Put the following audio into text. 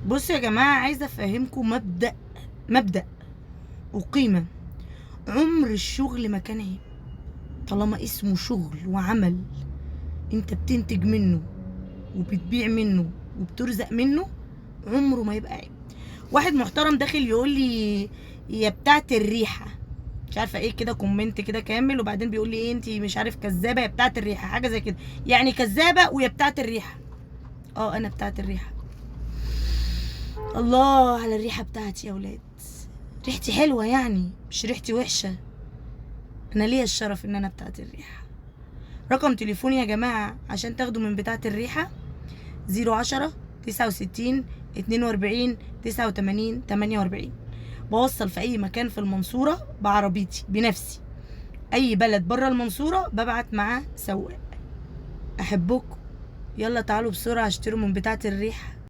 بصوا يا جماعة، عايزه افهمكم مبدا، مبدا وقيمه. عمر الشغل ما كان عيب طالما اسمه شغل وعمل انت بتنتج منه وبتبيع منه وبترزق منه، عمره ما يبقى عيب. واحد محترم داخل يقول لي يا بتاعه الريحة، مش عارفه ايه كده، comment كده كامل، وبعدين بيقول لي ايه انت مش عارف كذابه يا بتاعه الريحة، حاجة زي كده يعني، كذابه ويا بتاعه الريحة. انا بتاعه الريحة. الله على الريحة بتاعتي يا ولاد، ريحتي حلوة يعني، مش ريحتي وحشة. انا ليا الشرف ان انا بتاعه الريحة. رقم تليفوني يا جماعة عشان تاخدوا من بتاعه الريحة 010 69 42 89 48. بوصل في اي مكان في المنصورة بعربيتي بنفسي، اي بلد بره المنصورة ببعت معاه سواق. احبكم، يلا تعالوا بسرعة اشتروا من بتاعه الريحة.